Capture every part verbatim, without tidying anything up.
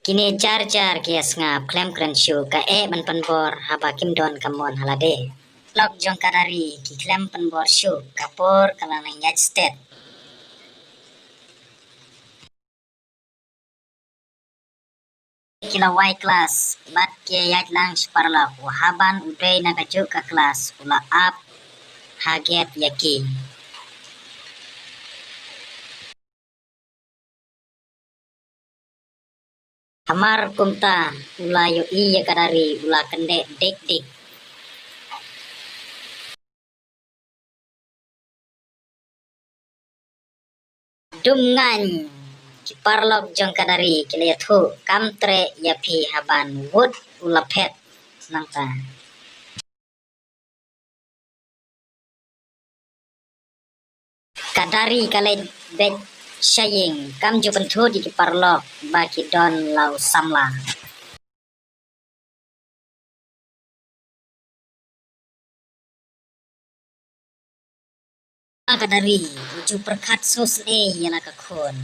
Kine jar jar ki ïa sngap khlem kren shuh, ka eh ban pynbor haba kim don ka mon ha lade. Lok jong ka Dari ki khlem pynbor shuh, ka por ka la nang ïaid stet. Ki la wai klas bad ki ïaid lang sha paralok, u Haban u dei na kajuh ka klas, u la ap ha gate ïa ki. Hamar kumta u la ïohi ïa ka Dari, u la kyndeh dik dik. Dum ngan, ki paralok jong ka Dari ki la ïathuh, kam treh ïa phi Haban, wut u la phet nangta. Ka Dari ka leit beit sha ïing, kam ju pynthut ïa ki paralok ba ki don la u samla. Ka Dari u ju pyrkhat sngewsynei ïa la ka khun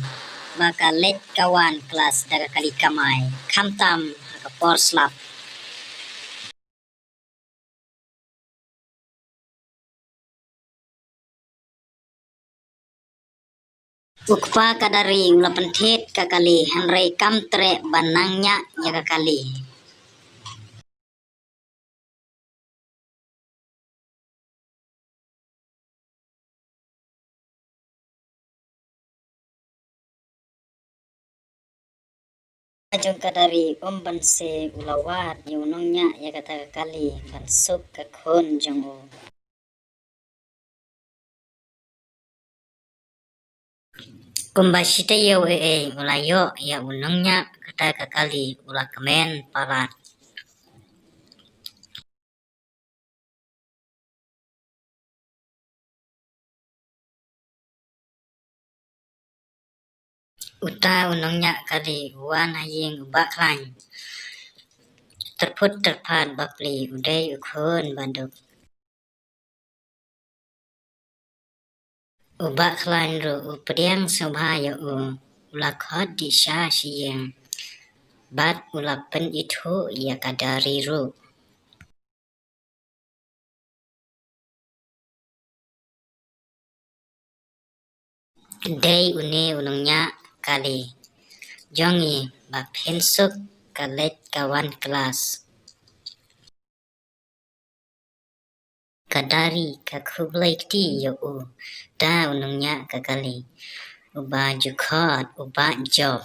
ba ka leit ka wan klas da ka kali kamai, khamtam ha ka por slap. U kpa ka Dari u la pynthied ka kali, hynrei kam treh ban nang ñiah ïa ka kali. Jong ka Dari um banse u la wad ïa u nongñiah ïa kata ka kali ban suk ka khun jong u. Kumba shi taïew ei ei u la ïoh ïa u nongñiah kata ka kali, u la kmen palat. Uta u nongñiah kali u wan ha ïing u Bah Khlaiñ. Tyrphut tyrphat bapli, u dei u khun baduk. U Bah Khlaiñ ruh u pdiang sngewbha ïa u, u la khot dih sha shi ïing bad u la pynithuh ïa ka Dari ruh. Dei une u nongñiah kali jong ngi ba phin suk ka leit ka wan klas. Ka Dari ka khublei kti ïa u, da u nongñiah ka kali uba ju khot u Bah Jop.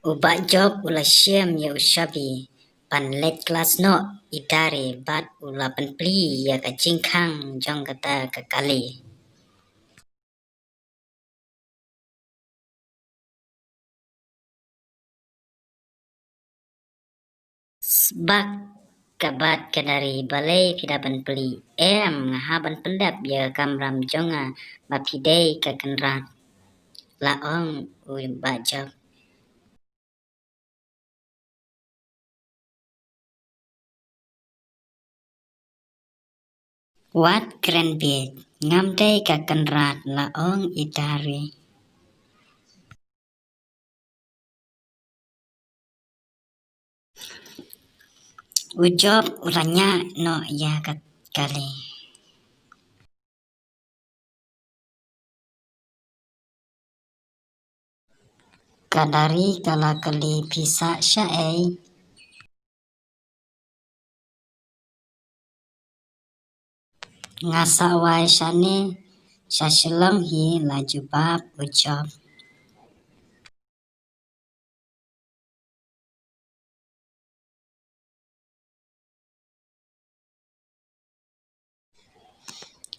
U Bah Jop u la shim ïa u shabi ban leit klas noh i Dari bad u la pynplie ïa ka jingkhang jong kata ka kali. Sbak ka bat ka Dari, balei phi da ban plie? Em, nga hap ban pyndep ïa ka kamram jong nga ba phi dei ka kynrad, la ong u Bah Jop. Wat kren bieit, ngam dei ka kynrad, la ong i Dari. U Jop u la ñiah noh ïa ka kali. Ka Dari ka la kylli, phi sah shaei? Nga sah wai shane, sha Shillong hi, la jubab u Jop.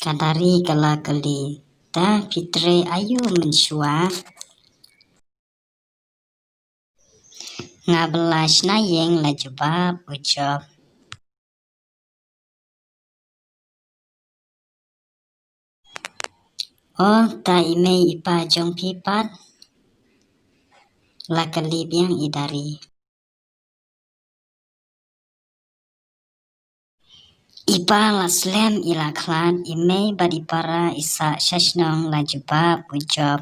Ka Dari ka la kylli, ta phi trei aïu mynshuwa? Nga bylla shna ïing, la jubab u Jop. O, ta i mei i pa jong phi pat? La kylli biang i Dari. I pa la slem i la khlad, i mei bad i para i sah sha shnong la jubab u Jop.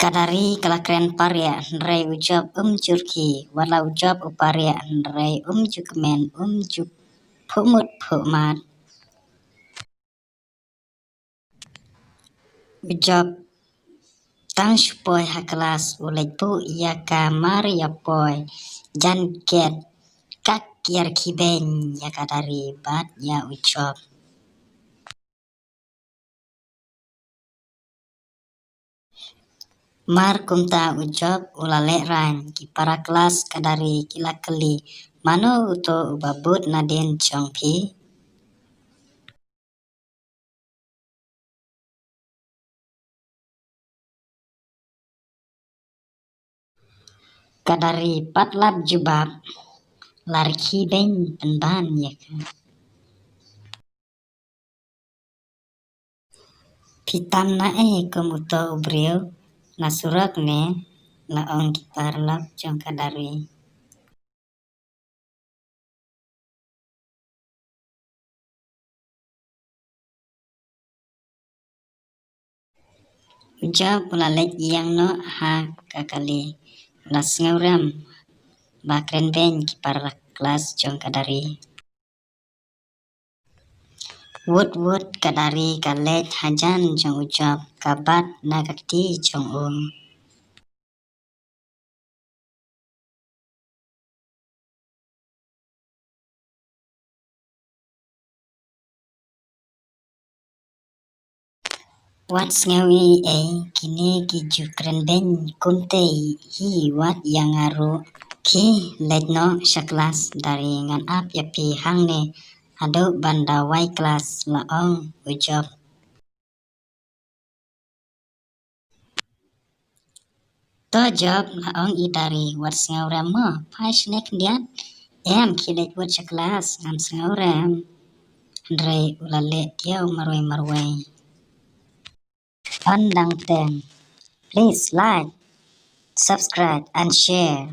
Ka Dari ka la kren pariah hynrei u Jop um jur khie, wat la u Jop u pariah hynrei um ju kmen, um ju phuh mut phuh mad. U Jop tang shu poi ha klas u leit buh ïa ka mar ïa poi jan ket, ka kiar khibeiñ ïa ka Dari bad ïa u Jop. Mar kumta u Jop u la lehraiñ, ki para klas ka Dari ki la kylli, mano uto uba bud nadien jong phi? Ka Dari pat lap jubab, la rkhie beiñ pynban ïa ka. Phi tam na ei kum uto u briew, na surok ne, la ong ki paralok jong ka Dari. U Jop u la leit ïeng noh ha ka kali, u la sngewrem ba kren beiñ ki para klas jong ka Dari. Wut wut ka Dari ka leit hajan jong u Jop, ka bat na ka kti jong u. Wat sngew ei ei, kine ki ju kren beiñ kumtei hi, wat ïa nga ruh. Khie leit noh sha klas, Dari ngan ap ïa phi hangne haduh ban da wai klas, la ong u Jop. To Jop, la ong i Dari, wat sngewrem mo, phai shane khyndiat. Em, khie leit wut sha klas, ngam sngewrem. Hynrei u la leh diaw marwei marwei. Yn dang teng. Please like, subscribe and share.